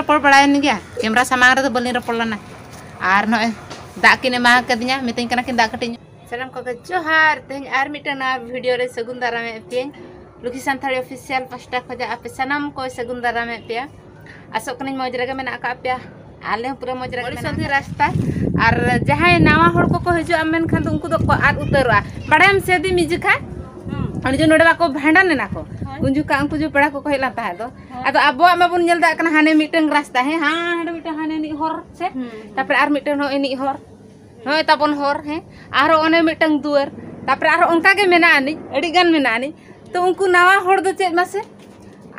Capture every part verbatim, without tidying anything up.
ᱨᱚᱯᱚᱲ ᱵᱟᱲᱟᱭᱮᱱ ᱜᱮᱭᱟ, ᱠᱮᱢᱨᱟ ᱥᱟᱢᱟᱝ ᱨᱮᱫᱚ ᱵᱟᱹᱞᱤᱧ ᱨᱚᱯᱚᱲ ᱞᱮᱱᱟ᱾ ᱟᱨ ᱱᱚᱜᱼᱚᱭ ᱫᱟᱜ ᱠᱤᱱ ᱮᱢᱟ ᱠᱟᱫᱤᱧᱟ, ᱢᱤᱛᱟᱹᱧ ᱠᱟᱱᱟ ᱠᱤᱱ ᱫᱟᱜ ᱠᱟᱹᱴᱤᱡ ᱧᱩ᱾ ᱥᱟᱱᱟᱢ ᱠᱚᱜᱮ ᱡᱚᱦᱟᱨ᱾ ᱛᱮᱦᱮᱧ ᱟᱨ ᱢᱤᱫᱴᱟᱝ ᱱᱟᱣᱟ ᱵᱷᱤᱰᱤᱭᱳ ᱨᱮ ᱥᱟᱹᱜᱩᱱ ᱫᱟᱨᱟᱢᱮᱫ ᱯᱮᱭᱟᱹᱧ ᱞᱩᱠᱷᱤ ᱥᱟᱱᱛᱟᱲᱤ ᱚᱯᱷᱤᱥᱤᱭᱟᱞ ᱯᱟᱥᱴᱟ ᱠᱷᱚᱱᱟᱜ ᱟᱯᱮ ᱥᱟᱱᱟᱢ ᱠᱚ ᱥᱟᱹᱜᱩᱱ ᱫᱟᱨᱟᱢᱮᱫ ᱯᱮᱭᱟ᱾ ᱟᱥᱚᱜ ᱠᱟᱹᱱᱟᱹᱧ ᱢᱚᱡᱽ ᱨᱮᱜᱮ ᱢᱮᱱᱟᱜ ᱟᱠᱟᱫ ᱯᱮᱭᱟ, ᱟᱞᱮ ᱦᱚᱸ ᱯᱩᱨᱟᱹ ᱢᱚᱡᱽ ᱨᱮᱜᱮ ᱢᱮᱱᱟᱜ ᱥᱚᱱᱫᱷᱤ ᱟᱠᱟᱫ ᱨᱟᱥᱛᱟ᱾ ᱟᱨ ᱡᱟᱦᱟᱸᱭ ᱱᱟᱣᱟ ᱦᱚᱲ ᱠᱚᱠᱚ ᱦᱤᱡᱩᱜᱼᱟ ᱢᱮᱱᱠᱷᱟᱱ ᱫᱚ ᱩᱱᱠᱩ ᱫᱚᱠᱚ ᱟᱫ ᱩᱛᱟᱹᱨᱚᱜᱼᱟ᱾ ᱵᱟᱲᱟᱭᱟᱢ ᱥᱮ ᱫᱤ ᱢᱤᱫ ᱡᱚᱠᱷᱟ ᱦᱩᱸ᱾ ᱚᱱᱮ ᱡᱮ ᱱᱚᱰᱮ ᱵᱟᱠᱚ ᱵᱷᱟᱸᱰᱟᱱ ᱮᱱᱟ ᱠᱚ, ᱦᱳᱭ᱾ ᱩᱱ ᱡᱚᱠᱷᱟ ᱩᱱᱠᱩ ᱡᱮ ᱯᱮᱲᱟ ᱠᱚᱠᱚ ᱦᱮᱡ ᱞᱮᱱ ᱛᱟᱦᱮᱸᱫ ᱫᱚ, ᱦᱳᱭ᱾ ᱟᱫᱚ ᱟᱵᱚᱣᱟᱜ ᱢᱟᱵᱚᱱ ᱧᱮᱞ ᱫᱟᱲᱮᱭᱟᱜ ᱠᱟᱱᱟ ᱦᱟᱱᱮ ᱢᱤᱫᱴᱟᱝ ᱨᱟᱥᱛᱟ, ᱦᱮᱸ, ᱦᱟᱸᱰᱮ ᱢᱤᱫᱴᱟᱝ ᱦᱟᱱᱮ ᱱᱤᱡ ᱦᱚᱨ ᱥᱮ, ᱦᱩᱸ, ᱦᱩᱸ᱾ ᱛᱟᱨᱯᱚᱨᱮ ᱟᱨ ᱢᱤᱫᱴᱟᱝ ᱱᱚᱜᱼᱚᱭ ᱱᱤᱡ ᱦᱚᱨ, ᱱᱚᱜᱼᱚᱭ ᱛᱟᱵᱚᱱ ᱦᱚᱨ, ᱦᱮᱸ, ᱟᱨᱦᱚᱸ ᱚᱱᱮ ᱢᱤᱫᱴᱟᱝ ᱫᱩᱣᱟᱹᱨ, ᱛᱟᱨᱯᱚᱨᱮ ᱟᱨᱦᱚᱸ ᱚᱱᱠᱟ ᱜᱮ ᱢᱮᱱᱟᱜ ᱟᱹᱱᱤᱡ, ᱟᱹᱰᱤ ᱜᱟᱱ ᱢᱮᱱᱟᱜ ᱟᱹᱱᱤᱡ᱾ ᱛᱚ ᱩᱱᱠᱩ ᱱᱟᱣᱟ ᱦᱚᱲ ᱫᱚ ᱪᱮᱫ ᱢᱟᱥᱮ,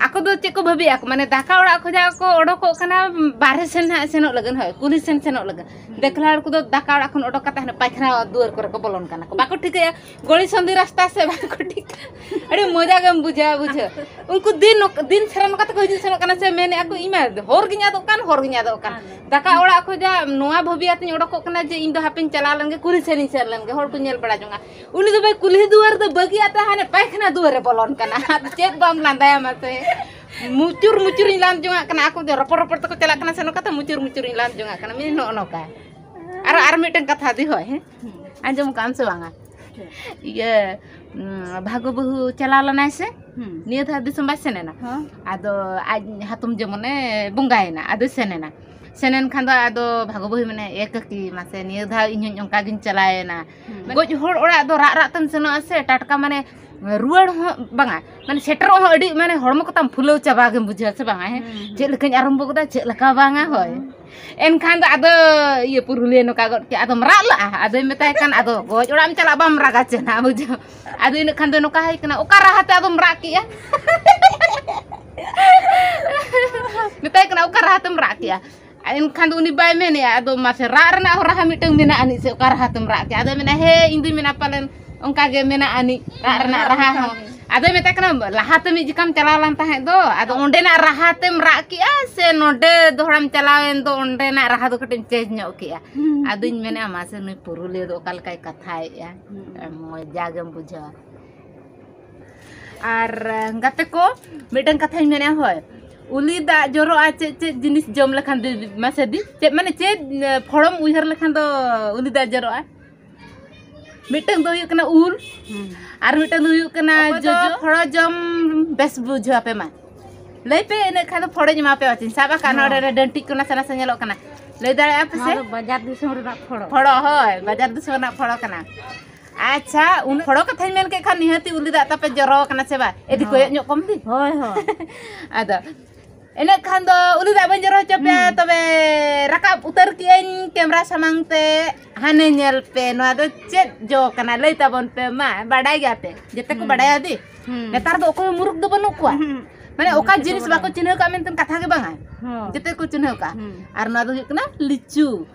ᱟᱠᱚ ᱫᱚ ᱪᱮᱫ ᱠᱚ ᱵᱷᱟᱹᱵᱤᱭᱟ ᱠᱚ, ᱢᱟᱱᱮ ᱫᱟᱠᱟ ᱚᱲᱟᱜ ᱠᱷᱚᱱᱟᱜ ᱠᱚ ᱚᱰᱚᱠᱚᱜ ᱠᱟᱱᱟ ᱵᱟᱨᱦᱮ ᱥᱮᱱ ᱦᱟᱸᱜ ᱥᱮᱱᱚᱜ ᱞᱟᱹᱜᱤᱫ, ᱦᱳᱭ, ᱠᱩᱞᱦᱤ ᱥᱮᱱ ᱥᱮᱱᱚᱜ ᱞᱟᱹᱜᱤᱫ᱾ ᱦᱩᱸ᱾ ᱫᱮᱠᱞᱟ ᱦᱚᱲ ᱠᱚᱫᱚ ᱫᱟᱠᱟ ᱚᱲᱟᱜ ᱠᱷᱚᱱ ᱚᱰᱚᱠ ᱠᱟᱛᱮ ᱦᱟᱱᱮ ᱯᱟᱭᱠᱷᱟᱱᱟ ᱫᱩᱣᱟᱹᱨ ᱠᱚᱨᱮ ᱠᱚ ᱵᱚᱞᱚᱱ ᱠᱟᱱᱟ ᱠᱚ, ᱵᱟᱠᱚ ᱴᱷᱤᱠᱟᱹᱭᱟ ᱜᱚᱲᱤ ᱥᱚᱱᱫᱷᱤ ᱨᱟᱥᱛᱟ ᱥᱮ ᱵᱟᱠᱚ ᱴᱷᱤᱠᱟᱹ᱾ ᱟᱹᱰᱤ ᱢᱚᱡᱟ ᱜᱮᱢ ᱵᱩᱡᱷᱟᱹᱣᱟ, ᱵᱩᱡᱷᱟᱹᱣ᱾ ᱩᱱᱠᱩ ᱫᱤᱱ ᱱᱚᱠ-, ᱫᱤᱱ ᱥᱟᱨᱟ ᱱᱚᱝᱠᱟ ᱛᱮᱠᱚ ᱦᱤᱡᱩᱜ ᱥᱮᱱᱚᱜ ᱠᱟᱱᱟ ᱥᱮ, ᱢᱮᱱᱮᱫᱼᱟ ᱠᱚ, "ᱤᱧ ᱢᱟ ᱦᱚᱨ ᱜᱤᱧ ᱟᱫᱚᱜ ᱠᱟᱱ, ᱦᱚᱨ ᱜᱤᱧ ᱟᱫᱚᱜ ᱠᱟᱱ᱾" ᱦᱮᱸ᱾ ᱫᱟᱠᱟ ᱚᱲᱟᱜ ᱠᱷᱚᱱ ᱡᱟ ᱱᱚᱣᱟ ᱵᱷᱟᱹᱵᱤ ᱟᱛᱮᱧ ᱚᱰᱚᱠᱚᱜ ᱠᱟᱱᱟ ᱡᱮ ᱤᱧ ᱫᱚ ᱦᱟᱯᱮᱧ ᱪᱟᱞᱟᱣ ᱞᱮᱱ ᱜᱮ, ᱠᱩᱞᱦᱤ ᱥᱮᱱᱤᱧ ᱥᱮᱱ ᱞᱮᱱ ᱜᱮ, ᱦᱚᱲ ᱠᱚ ᱧᱮᱞ ᱵᱟᱲᱟ ᱡᱚᱝᱟ᱾ ᱩᱱᱤ ᱫᱚ ᱵᱷᱟᱹᱭ ᱠᱩᱞᱦᱤ ᱫᱩᱣᱟᱹᱨ ᱫᱚ ᱵᱟᱹᱜᱤ ᱟᱛᱮ ᱦᱟᱱᱮ ᱯᱟᱭᱠᱷᱟᱱᱟ ᱫᱩᱣᱟᱹᱨ ᱨᱮ ᱵᱚᱞᱚᱱ ᱠᱟᱱᱟ᱾ ᱟᱫᱚ ᱪᱮᱫ ᱵᱟᱢ ᱞᱟᱸᱫᱟᱭᱟ ᱢᱟᱥᱮ? ᱢᱩᱪᱩᱨ ᱢᱩᱪᱩᱨᱤᱧ ᱞᱟᱸᱫ ᱡᱚᱝᱟᱜ ᱠᱟᱱᱟ᱾ ᱟᱠᱚ ᱫᱚ ᱨᱚᱯᱚᱲ ᱨᱚᱯᱚᱲ ᱛᱮᱠᱚ ᱪᱟᱞᱟᱜ ᱠᱟᱱᱟ ᱥᱮ ᱱᱚᱝᱠᱟᱛᱮ ᱢᱩᱪᱩᱨ ᱢᱩᱪᱩᱨᱤᱧ ᱞᱟᱸᱫ ᱡᱚᱝᱟᱜ ᱠᱟᱱᱟ᱾ ᱢᱮᱱ ᱱᱚᱜᱼᱚ ᱱᱚᱝᱠᱟ᱾ ᱟᱨᱚ ᱟᱨ ᱢᱤᱫᱴᱟᱝ ᱠᱟᱛᱷᱟ ᱫᱤ, ᱦᱳᱭ, ᱦᱮᱸ? ᱦᱩᱸ᱾ ᱟᱸᱡᱚᱢ ᱠᱟᱜ ᱟᱢ ᱥᱮ ᱵᱟᱝᱟ? ᱪᱮᱫ? ᱤᱭᱟᱹ, ᱩᱸ, ᱵᱷᱟᱜᱚ ᱵᱟᱹᱦᱩ ᱪᱟᱞᱟᱣ ᱞᱮᱱᱟᱭ ᱥᱮ? ᱦᱩᱸ᱾ ᱱᱤᱭᱟᱹ ᱫᱷᱟᱣ ᱫᱤᱥᱚᱢ ᱵᱟᱭ ᱥᱮᱱ ᱮᱱᱟ᱾ ᱦᱚᱸ᱾ ᱟᱫᱚ ᱟᱡ ᱦᱟᱛᱚᱢ ᱡᱮᱢᱚᱱᱮ ᱵᱚᱸᱜᱟᱭᱮᱱᱟ, ᱟᱫᱚᱭ ᱥᱮᱱ ᱮᱱᱟ᱾ ᱥᱮᱱ ᱮᱱ ᱠᱷᱟᱱ ᱫᱚ ᱟᱫᱚ ᱵᱷᱟᱜᱚ ᱵᱟᱹᱦᱩᱭ ᱢᱮᱱᱟ, "ᱮ ᱠᱟᱹᱠᱤ, ᱢᱟᱥᱮ ᱱᱤᱭᱟᱹ ᱫᱷᱟᱣ ᱤᱧ ᱦᱚᱸᱧ ᱚᱱᱠᱟ ᱜᱤᱧ ᱪᱟᱞᱟᱣᱮᱱᱟ᱾" ᱦᱩᱸ᱾ ᱜᱚᱡ ᱦᱚᱲ ᱚᱲᱟᱜ ᱫᱚ ᱨᱟᱜ ᱨᱟᱜ ᱛᱮᱢ ᱥᱮᱱᱚᱜᱼᱟ ᱥᱮ, ᱴᱟᱴᱠᱟ ᱢᱟᱱᱮ ᱨᱩᱣᱟᱹᱲ ᱦᱚᱸ ᱵᱟᱝᱟ, ᱢᱟᱱᱮ ᱥᱮᱴᱮᱨᱚᱜ ᱦᱚᱸ ᱟᱹᱰᱤ ᱢᱟᱱᱮ ᱦᱚᱲᱢᱚ ᱠᱚ ᱛᱟᱢ ᱯᱷᱩᱞᱟᱹᱣ ᱪᱟᱵᱟ ᱜᱮᱢ ᱵᱩᱡᱷᱟᱹᱣᱟ ᱥᱮ ᱵᱟᱝᱟ, ᱦᱮᱸ? ᱦᱩᱸ, ᱦᱩᱸ᱾ ᱪᱮᱫ ᱞᱮᱠᱟᱧ ᱟᱨᱟᱢᱵᱚ ᱠᱮᱫᱟ, ᱪᱮᱫ ᱞᱮᱠᱟ ᱵᱟᱝᱟ, ᱦᱳᱭ᱾ ᱦᱩᱸ᱾ ᱮᱱᱠᱷᱟᱱ ᱫᱚ ᱟᱫᱚ ᱤᱭᱟᱹ ᱯᱩᱨᱩᱞᱤᱭᱟᱹ ᱱᱚᱝᱠᱟ ᱜᱚᱫ ᱠᱮᱜᱼᱟ, ᱟᱫᱚᱢ ᱨᱟᱜ ᱞᱟᱜᱼᱟ᱾ ᱟᱫᱚᱭ ᱢᱮᱛᱟᱭ ᱠᱟᱱ, "ᱟᱫᱚ ᱜᱚᱡ ᱚᱲᱟᱜ ᱮᱢ ᱪᱟᱞᱟᱜ, ᱵᱟᱢ ᱨᱟᱜᱟ ᱪᱮ ᱱᱟᱜ?" ᱵᱩᱡᱷᱟᱹᱣ᱾ ᱟᱫᱚ ᱤᱱᱟᱹᱜ ᱠᱷᱟᱱ ᱫᱚ ᱱᱚᱝᱠᱟ ᱦᱩᱭ ᱠᱟᱱᱟ, "ᱚᱠᱟ ᱨᱟᱦᱟ ᱛᱮ ᱟᱫᱚᱢ ᱨᱟᱜ ᱠᱮᱜᱼᱟ?" ᱢᱮᱛᱟᱭ ᱠᱟᱱᱟ, "ᱚᱠᱟ ᱨᱟᱦᱟ ᱛᱮᱢ ᱨᱟᱜ ᱠᱮᱜᱼᱟ?" ᱮᱱᱠᱷᱟᱱ ᱫᱚ ᱩᱱᱤ ᱵᱟᱭ ᱢᱮᱱᱮᱜᱼᱟ, ᱟᱫᱚ ᱢᱟᱥᱮ ᱨᱟᱜ ᱨᱮᱱᱟᱜ ᱦᱚᱸ ᱨᱟᱦᱟ ᱢᱤᱫᱴᱟᱝ ᱢᱮᱱᱟᱜ ᱟᱹᱱᱤᱡ ᱥᱮ, ᱚᱠᱟ ᱨᱟᱦᱟ ᱛᱮᱢ ᱨᱟᱜ ᱠᱮᱜᱼᱟ? ᱟᱫᱚᱭ ᱢᱮᱱᱟ, "ᱦᱮᱸ, ᱤᱧ ᱫᱩᱧ ᱢᱮᱱᱟ ᱯᱟᱞᱮᱱ ᱚᱱᱠᱟ ᱜᱮ ᱢᱮᱱᱟᱜ ᱟᱹᱱᱤᱡ, ᱨᱟᱜ ᱨᱮᱱᱟᱜ ᱨᱟᱦᱟ ᱦᱚᱸ᱾" ᱟᱫᱚᱭ ᱢᱮᱛᱟᱭ ᱠᱟᱱᱟ, "ᱞᱟᱦᱟᱛᱮ ᱢᱤᱫ ᱡᱚᱠᱷᱟᱢ ᱪᱟᱞᱟᱣ ᱞᱮᱱ ᱛᱟᱦᱮᱸᱫ ᱫᱚ, ᱟᱫᱚ ᱚᱸᱰᱮᱱᱟᱜ ᱨᱟᱦᱟ ᱛᱮᱢ ᱨᱟᱜ ᱠᱮᱜᱼᱟ ᱥᱮ ᱱᱚᱰᱮ ᱫᱚᱦᱲᱟᱢ ᱪᱟᱞᱟᱣᱮᱱ ᱫᱚ ᱚᱸᱰᱮᱱᱟᱜ ᱨᱟᱦᱟ ᱫᱚ ᱠᱟᱹᱴᱤᱡ ᱮᱢ ᱪᱮᱧᱡᱽ ᱧᱚᱜ ᱠᱮᱜᱼᱟ?" ᱦᱩᱸ᱾ ᱟᱫᱚᱧ ᱢᱮᱱᱮᱜᱼᱟ, ᱢᱟᱥᱮ ᱱᱩᱭ ᱯᱩᱨᱩᱞᱤᱭᱟᱹ ᱫᱚ ᱚᱠᱟ ᱞᱮᱠᱟᱭ ᱠᱟᱛᱷᱟᱭᱮᱜᱼᱟ? ᱦᱩᱸ᱾ ᱢᱚᱡᱟ ᱜᱮᱢ ᱵᱩᱡᱷᱟᱹᱣᱟ᱾ ᱟᱨ ᱜᱟᱛᱮ ᱠᱚ, ᱢᱤᱫᱴᱟᱝ ᱠᱟᱛᱷᱟᱧ ᱢᱮᱱᱮᱜᱼᱟ, ᱦᱳᱭ, ᱩᱞᱤ ᱫᱟᱜ ᱡᱚᱨᱚᱜᱼᱟ ᱪᱮᱫ ᱪᱮᱫ ᱡᱤᱱᱤᱥ ᱡᱚᱢ ᱞᱮᱠᱷᱟᱱ ᱫᱚ? ᱢᱟᱥᱮ ᱫᱤ, ᱪᱮᱫ ᱢᱟᱱᱮ ᱪᱮᱫ ᱮ, ᱯᱷᱚᱲᱚᱢ ᱩᱭᱦᱟᱹᱨ ᱞᱮᱠᱷᱟᱱ ᱫᱚ ᱩᱞᱤ ᱫᱟᱜ ᱡᱚᱨᱚᱜᱼᱟ? ᱢᱤᱫᱴᱟᱝ ᱫᱚ ᱦᱩᱭᱩᱜ ᱠᱟᱱᱟ ᱩᱞ, ᱦᱩᱸ᱾ ᱟᱨ ᱢᱤᱫᱴᱟᱝ ᱫᱚ ᱦᱩᱭᱩᱜ ᱠᱟᱱᱟ ᱚᱠᱚᱭ ᱫᱚ ᱡᱚᱡᱚ᱾ ᱯᱷᱚᱲᱚ ᱡᱚᱢ ᱵᱮᱥ ᱵᱩᱡᱷᱟᱹᱣ ᱟᱯᱮ ᱢᱟ᱾ ᱞᱟᱹᱭ ᱯᱮ, ᱤᱱᱟᱹ ᱠᱷᱟᱱ ᱫᱚ ᱯᱷᱚᱲᱚᱧ ᱮᱢᱟ ᱯᱮᱭᱟ᱾ ᱪᱤᱧ ᱥᱟᱵ ᱟᱠᱟᱫ ᱦᱚᱸ᱾ ᱱᱚᱰᱮ ᱰᱟᱹᱱᱴᱤᱡ ᱠᱚ ᱱᱟᱥᱮ ᱱᱟᱥᱮ ᱧᱮᱞᱚᱜ ᱠᱟᱱᱟ᱾ ᱞᱟᱹᱭ ᱫᱟᱲᱮᱭᱟᱜᱼᱟ ᱯᱮ ᱥᱮ? ᱱᱚᱣᱟ ᱫᱚ ᱵᱟᱡᱟᱨ ᱫᱤᱥᱚᱢ ᱨᱮᱱᱟᱜ ᱯᱷᱚᱲᱚ᱾ ᱯᱷᱚᱲᱚ, ᱦᱳᱭ, ᱵᱟᱡᱟᱨ ᱫᱤᱥᱚᱢ ᱨᱮᱱᱟᱜ ᱯᱷᱚᱲᱚ ᱠᱟᱱᱟ᱾ ᱟᱪᱪᱷᱟ, ᱩᱱ ᱯᱷᱚᱲᱚ ᱠᱟᱛᱷᱟᱧ ᱢᱮᱱ ᱠᱮᱫ ᱠᱷᱟᱱ ᱱᱤᱦᱟᱹᱛᱤ ᱩᱞᱤ ᱫᱟᱜ ᱛᱟᱯᱮ ᱡᱚᱨᱚ ᱟᱠᱟᱱᱟ ᱥᱮ ᱵᱟᱝ? ᱮ ᱫᱤ, ᱦᱳᱭ᱾ ᱠᱚᱭᱚᱜ ᱧᱚᱜ ᱠᱚᱢ ᱫᱤ᱾ ᱦᱳᱭ, ᱦᱳᱭ᱾ ᱟᱫᱚ ᱤᱱᱟᱹᱜ ᱠᱷᱟᱱ ᱫᱚ ᱩᱞᱤ ᱫᱟᱜ ᱵᱟᱹᱧ ᱡᱚᱨᱚ ᱦᱚᱪᱚ ᱯᱮᱭᱟ, ᱦᱩᱸ᱾ ᱛᱚᱵᱮ ᱨᱟᱠᱟᱵ ᱩᱛᱟᱹᱨ ᱠᱮᱜᱼᱟᱹᱧ ᱠᱮᱢᱨᱟ ᱥᱟᱢᱟᱝ ᱛᱮ᱾ ᱦᱟᱱᱮ ᱧᱮᱞ ᱯᱮ, ᱱᱚᱣᱟ ᱫᱚ ᱪᱮᱫ ᱡᱚ ᱠᱟᱱᱟ? ᱞᱟᱹᱭ ᱛᱟᱵᱚᱱ ᱯᱮ ᱢᱟ, ᱵᱟᱰᱟᱭ ᱜᱮᱭᱟ ᱯᱮ? ᱡᱮᱛᱮ ᱠᱚ ᱦᱩᱸ᱾ ᱵᱟᱰᱟᱭᱟ ᱫᱤ? ᱦᱩᱸ᱾ ᱱᱮᱛᱟᱨ ᱫᱚ ᱚᱠᱚᱭ ᱦᱚᱸ ᱢᱩᱨᱩᱠ ᱫᱚ ᱵᱟᱹᱱᱩᱜ ᱠᱚᱣᱟ᱾ ᱦᱩᱸ᱾ ᱢᱟᱱᱮ ᱚᱠᱟ ᱡᱮᱛᱮ ᱠᱚ ᱡᱤᱱᱤᱥ ᱵᱟᱠᱚ ᱵᱟᱰᱟᱭᱟ᱾ ᱪᱤᱱᱦᱟᱹᱣ ᱠᱟᱜ ᱢᱮᱱᱛᱮ ᱠᱟᱛᱷᱟ ᱜᱮ ᱵᱟᱝᱟ᱾ ᱦᱚᱸ᱾ ᱡᱮᱛᱮ ᱠᱚ ᱪᱤᱱᱦᱟᱹᱣ ᱠᱟᱜ᱾ ᱦᱩᱸ᱾ ᱟᱨ ᱱᱚᱣᱟ ᱫᱚ ᱦᱩᱭᱩᱜ ᱠᱟᱱᱟ ᱞᱤᱪᱩ᱾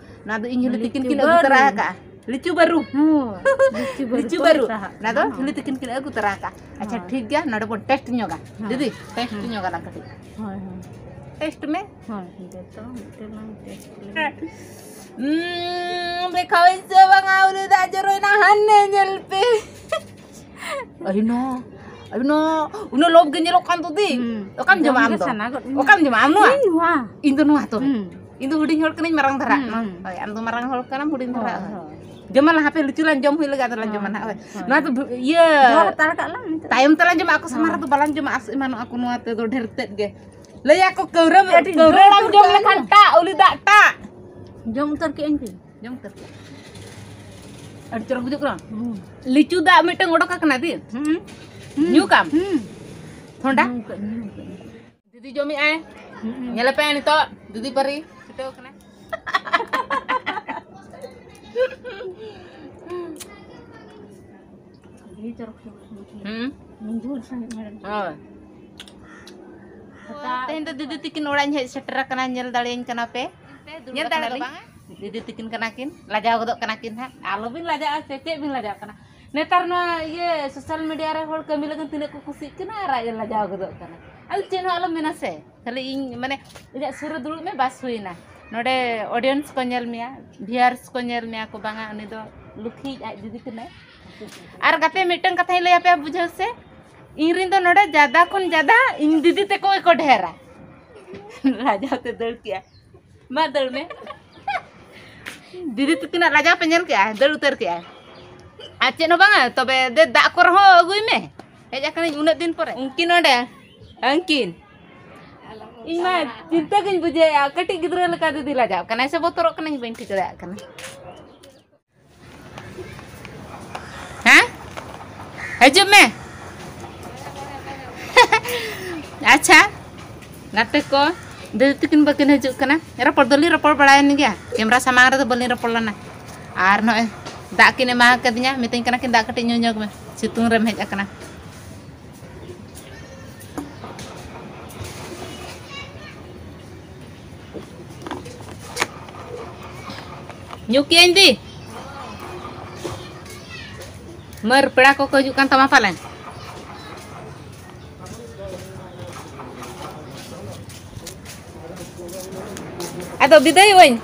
ᱱᱚᱣᱟ ᱫᱚ ᱤᱧ ᱦᱤᱞᱤ ᱛᱤᱠᱤᱱ ᱞᱤᱪᱩ ᱠᱤᱱ ᱟᱹᱜᱩ ᱛᱚᱨᱟ ᱵᱟᱹᱨᱩ᱾ ᱟᱠᱟᱫᱼᱟ᱾ ᱞᱤᱪᱩ ᱵᱟᱹᱨᱩ᱾ ᱦᱩᱸ, ᱞᱤᱪᱩ ᱵᱟᱹᱨᱩ ᱞᱤᱪᱩ ᱠᱚ ᱵᱟᱹᱨᱩ᱾ ᱢᱮᱛᱟᱜ ᱚᱱᱟ ᱫᱚ ᱠᱟᱱᱟ᱾ ᱦᱤᱞᱤ ᱛᱤᱠᱤᱱ ᱠᱤᱱ ᱟᱹᱜᱩ ᱛᱚᱨᱟ ᱟᱠᱟᱫᱼᱟ᱾ ᱟᱪᱪᱷᱟ, ᱦᱳᱭ᱾ ᱴᱷᱤᱠ ᱜᱮᱭᱟ, ᱱᱚᱰᱮ ᱵᱚᱱ ᱴᱮᱥᱴ ᱧᱚᱜᱟ᱾ ᱦᱮᱸ᱾ ᱫᱤᱫᱤ, ᱴᱮᱥᱴ ᱦᱮᱸ᱾ ᱧᱚᱜᱟ ᱞᱟᱝ ᱠᱟᱹᱴᱤᱡ᱾ ᱦᱳᱭ, ᱦᱳᱭ᱾ ᱴᱮᱥᱴ ᱢᱮ᱾ ᱦᱳᱭ, ᱡᱚᱛᱚ ᱢᱤᱫᱴᱮᱱ ᱞᱟᱝ ᱴᱮᱥᱴ ᱞᱮᱜᱮ᱾ ᱩᱸ, ᱫᱮᱠᱷᱟᱣᱟᱹᱧ ᱥᱮ ᱵᱟᱝᱟ, ᱩᱞᱤ ᱫᱟᱜ ᱡᱚᱨᱚᱭᱮᱱᱟ, ᱦᱟᱱᱮ ᱧᱮᱞ ᱯᱮ᱾ ᱟᱹᱰᱤ ᱱᱚ, ᱟᱹᱰᱤ ᱱᱚ, ᱩᱱᱟᱹᱜ ᱞᱳᱵᱷ ᱜᱮ ᱧᱮᱞᱚᱜ ᱠᱟᱱ ᱫᱚ ᱫᱤ᱾ ᱦᱩᱸ᱾ ᱚᱠᱟᱢ ᱡᱚᱢᱟ ᱡᱚᱢ ᱟᱢ ᱜᱮ ᱫᱚ? ᱥᱟᱱᱟ ᱜᱚᱫ ᱢᱮᱭᱟ᱾ ᱚᱠᱟᱢ ᱡᱚᱢᱟ ᱟᱢ ᱱᱚᱣᱟ? ᱤᱧ ᱱᱚᱣᱟ᱾ ᱤᱧ ᱫᱚ ᱱᱚᱣᱟ ᱛᱚᱵᱮ᱾ ᱦᱩᱸ᱾ ᱤᱧ ᱫᱚ ᱦᱩᱰᱤᱧ ᱦᱚᱲ ᱠᱟᱹᱱᱟᱹᱧ, ᱢᱟᱨᱟᱝ ᱫᱷᱟᱨᱟ᱾ ᱦᱩᱸ, ᱦᱩᱸ᱾ ᱦᱳᱭ, ᱟᱢ ᱫᱚ ᱢᱟᱨᱟᱝ ᱦᱚᱲ ᱠᱟᱱᱟᱢ, ᱦᱩᱰᱤᱧ ᱫᱷᱟᱨᱟ᱾ ᱦᱳᱭ, ᱦᱳᱭ᱾ ᱦᱳᱭ᱾ ᱡᱚᱢᱟ ᱞᱟᱦᱟ ᱯᱮ, ᱞᱤᱪᱩ ᱞᱟᱝ ᱡᱚᱢ ᱦᱩᱭ ᱞᱮᱜᱮ, ᱟᱫᱚ ᱞᱟᱝ ᱦᱳᱭ, ᱡᱚᱢᱟ ᱱᱟᱦᱟᱜ᱾ ᱦᱳᱭ᱾ ᱦᱳᱭ᱾ ᱱᱚᱣᱟ ᱫᱚ ᱵᱷᱩ-, ᱤᱭᱟᱹ, ᱡᱚ ᱦᱟᱛᱟᱲ ᱠᱟᱜ ᱞᱟᱝ ᱱᱤᱛᱚᱜ᱾ ᱛᱟᱭᱚᱢ ᱛᱮᱞᱟᱝ ᱡᱚᱢᱟ, ᱟᱠᱚ ᱥᱟᱢᱟᱝ ᱦᱳᱭ᱾ ᱨᱮᱫᱚ ᱵᱟᱞᱟᱝ ᱡᱚᱢᱟ, ᱟᱥ ᱮᱢᱟᱱᱚᱜᱼᱟ ᱠᱚ ᱱᱚᱣᱟ ᱛᱮᱫᱚ ᱰᱷᱮᱨ ᱛᱮᱫ ᱜᱮ᱾ ᱞᱟᱹᱭᱟ ᱠᱚ ᱠᱟᱹᱣᱨᱟᱹ, ᱟᱹᱰᱤ ᱠᱟᱹᱣᱨᱟᱹ ᱡᱳᱨ ᱟᱲᱟᱜ ᱡᱚᱢ ᱠᱟᱹᱣᱨᱟᱹ᱾ ᱞᱮᱠᱷᱟᱱ ᱴᱟᱜ, ᱩᱞᱤ ᱫᱟᱜ ᱴᱟᱜ᱾ ᱡᱚᱢ ᱩᱛᱟᱹᱨ ᱠᱮᱜᱼᱟᱹᱧ ᱠᱤ? ᱡᱚᱢ ᱩᱛᱟᱹᱨ ᱠᱮᱜᱼᱟ᱾ ᱟᱹᱰᱤ ᱪᱚᱨᱚᱠ ᱵᱩᱡᱩᱜ ᱠᱟᱱᱟ᱾ ᱦᱩᱸ᱾ ᱞᱤᱪᱩ ᱫᱟᱜ ᱢᱤᱫᱴᱟᱝ ᱚᱰᱚᱠ ᱟᱠᱟᱱᱟ ᱫᱤ᱾ ᱦᱩᱸ᱾ ᱦᱩᱸ᱾ ᱧᱩ ᱠᱟᱢ? ᱦᱩᱸ᱾ ᱛᱷᱚᱱᱰᱟ? ᱧᱩ ᱠᱟᱜ, ᱧᱩ ᱠᱟᱜ᱾ ᱫᱤᱫᱤ ᱡᱚᱢᱮᱜᱼᱟᱭ᱾ ᱦᱩᱸ᱾ ᱧᱮᱞᱮᱯᱮ ᱱᱤᱛᱚᱜ ᱫᱤᱫᱤ ᱯᱟᱹᱨᱤ ᱪᱷᱩᱴᱟᱹᱣ ᱠᱟᱱᱟ᱾ ᱟᱹᱰᱤ ᱪᱚᱨᱚᱠ ᱪᱚᱨᱚᱠ ᱵᱩᱡᱷᱟᱹᱣ᱾ ᱦᱩᱸ᱾ ᱢᱚᱱᱡᱩᱨ ᱥᱟᱺᱦᱤᱡ ᱢᱮᱰᱟᱢ᱾ ᱦᱳᱭ᱾ ᱦᱟᱛᱟᱣ᱾ ᱛᱮᱦᱮᱧ ᱫᱚ ᱫᱤᱫᱤ ᱛᱤᱠᱤᱱ ᱚᱲᱟᱜ ᱤᱧ ᱦᱮᱡ ᱥᱮᱴᱮᱨ ᱟᱠᱟᱱᱟ, ᱧᱮᱞ ᱫᱟᱲᱮᱭᱟᱹᱧ ᱠᱟᱱᱟ ᱯᱮ? ᱧᱮᱞ ᱫᱟᱲᱮᱭᱟᱞᱤᱧ? ᱫᱤᱫᱤ ᱛᱤᱠᱤᱱ ᱠᱟᱱᱟ ᱠᱤᱱ, ᱞᱟᱡᱟᱣ ᱜᱚᱫᱚᱜ ᱠᱟᱱᱟ ᱠᱤᱱ ᱦᱟᱸᱜ᱾ ᱟᱞᱚᱵᱤᱱ ᱞᱟᱡᱟᱜᱼᱟ ᱥᱮ, ᱪᱮᱫ ᱵᱤᱱ ᱞᱟᱡᱟᱜ ᱠᱟᱱᱟ? ᱱᱮᱛᱟᱨ ᱱᱚᱣᱟ ᱤᱭᱟᱹ social media ᱨᱮ ᱦᱚᱲ ᱠᱟᱹᱢᱤ ᱞᱟᱹᱜᱤᱫ ᱛᱤᱱᱟᱹᱜ ᱠᱚ ᱠᱩᱥᱤᱜ ᱠᱟᱱᱟ ᱟᱨ ᱟᱡ ᱮ ᱞᱟᱡᱟᱣ ᱜᱚᱫᱚᱜ ᱠᱟᱱᱟ᱾ ᱟᱫᱚ ᱪᱮᱫ ᱦᱚᱸ ᱟᱞᱚᱢ ᱢᱮᱱᱟ ᱥᱮ, ᱠᱷᱟᱹᱞᱤ ᱤᱧ ᱢᱟᱱᱮ ᱤᱧᱟᱹᱜ ᱥᱩᱨ ᱨᱮ ᱫᱩᱲᱩᱵ ᱢᱮ, ᱵᱟᱥ ᱦᱩᱭᱱᱟ᱾ ᱱᱚᱰᱮ audience ᱠᱚ ᱧᱮᱞ ᱢᱮᱭᱟ, viewers ᱠᱚ ᱧᱮᱞ ᱢᱮᱭᱟ ᱠᱚ, ᱵᱟᱝᱟ ᱩᱱᱤ ᱫᱚ ᱞᱩᱠᱷᱤᱭᱤᱡ ᱟᱡ ᱫᱤᱫᱤ ᱠᱟᱱᱟᱭ᱾ ᱟᱨ ᱜᱟᱛᱮ ᱢᱤᱫᱴᱟᱝ ᱠᱟᱛᱷᱟᱧ ᱞᱟᱹᱭ ᱟᱯᱮᱭᱟ, ᱵᱩᱡᱷᱟᱹᱣ ᱥᱮ, ᱤᱧ ᱨᱮᱱ ᱫᱚ ᱱᱚᱰᱮ ᱡᱟᱫᱟ ᱠᱷᱚᱱ ᱡᱟᱫᱟ ᱤᱧ ᱫᱤᱫᱤ ᱛᱮᱠᱚ ᱜᱮᱠᱚ ᱰᱷᱮᱨᱟ᱾ ᱞᱟᱡᱟᱣ ᱛᱮ ᱫᱟᱹᱲ ᱠᱮᱜᱼᱟ᱾ ᱢᱟ ᱫᱟᱹᱲ ᱢᱮ᱾ ᱫᱤᱫᱤ ᱛᱟᱹᱠᱤᱱᱟᱜ ᱞᱟᱡᱟᱣ ᱯᱮ ᱧᱮᱞ ᱠᱮᱜᱼᱟ, ᱫᱟᱹᱲ ᱩᱛᱟᱹᱨ ᱠᱮᱜᱼᱟᱭ᱾ ᱟᱨ ᱪᱮᱫ ᱦᱚᱸ ᱵᱟᱝᱟ, ᱛᱚᱵᱮ ᱫᱮ ᱫᱟᱜ ᱠᱚ ᱨᱮᱦᱚᱸ ᱟᱹᱜᱩᱭ ᱢᱮ᱾ ᱦᱮᱡ ᱟᱠᱟᱱᱟᱹᱧ ᱩᱱᱟᱹᱜ ᱫᱤᱱ ᱯᱚᱨᱮ᱾ ᱩᱱᱠᱤᱱ ᱱᱚᱰᱮ, ᱩᱱᱠᱤᱱ᱾ ᱤᱧ ᱢᱟ ᱪᱤᱱᱛᱟᱹ ᱜᱤᱧ ᱵᱩᱡᱷᱟᱹᱣᱮᱫᱼᱟ, ᱠᱟᱹᱴᱤᱡ ᱜᱤᱫᱽᱨᱟᱹ ᱞᱮᱠᱟ ᱫᱤᱫᱤ ᱞᱟᱡᱟᱣ ᱠᱟᱱᱟᱭ ᱥᱮ ᱵᱚᱛᱚᱨᱚᱜ ᱠᱟᱱᱟᱧ, ᱵᱟᱹᱧ ᱴᱷᱤᱠᱟᱹ ᱫᱟᱲᱮᱭᱟᱜ ᱠᱟᱱᱟ᱾ ᱦᱮᱸ? ᱦᱤᱡᱩᱜ ᱢᱮ᱾ ᱟᱪᱪᱷᱟ, ᱜᱟᱛᱮ ᱠᱚ, ᱫᱤᱫᱤ ᱛᱟᱹᱠᱤᱱ ᱵᱟᱹᱠᱤᱱ ᱦᱤᱡᱩᱜ ᱠᱟᱱᱟ᱾ ᱨᱚᱯᱚᱲ ᱫᱚᱞᱤᱧ ᱨᱚᱯᱚᱲ ᱵᱟᱲᱟᱭᱮᱱ ᱜᱮᱭᱟ, ᱠᱮᱢᱨᱟ ᱥᱟᱢᱟᱝ ᱨᱮᱫᱚ ᱵᱟᱹᱞᱤᱧ ᱨᱚᱯᱚᱲ ᱞᱮᱱᱟ᱾ ᱟᱨ ᱱᱚᱜᱼᱚᱭ ᱫᱟᱜ ᱠᱤᱱ ᱮᱢᱟ ᱠᱟᱫᱤᱧᱟ, ᱢᱤᱛᱟᱹᱧ ᱠᱟᱱᱟ ᱠᱤᱱ, "ᱫᱟᱜ ᱠᱟᱹᱴᱤᱡ ᱧᱩ ᱧᱚᱜᱽ ᱢᱮ, ᱥᱤᱛᱩᱝ ᱨᱮᱢ ᱦᱮᱡ ᱟᱠᱟᱱᱟ᱾" ᱧᱩ ᱠᱮᱜᱼᱟᱹᱧ ᱫᱤ᱾ ᱢᱟᱹᱨ, ᱯᱮᱲᱟ ᱠᱚᱠᱚ ᱦᱤᱡᱩᱜ ᱠᱟᱱ ᱛᱟᱢᱟ ᱯᱟᱞᱮᱱ᱾ ᱟᱫᱚ ᱵᱤᱫᱟᱹᱭᱚᱜ ᱟᱹᱧ᱾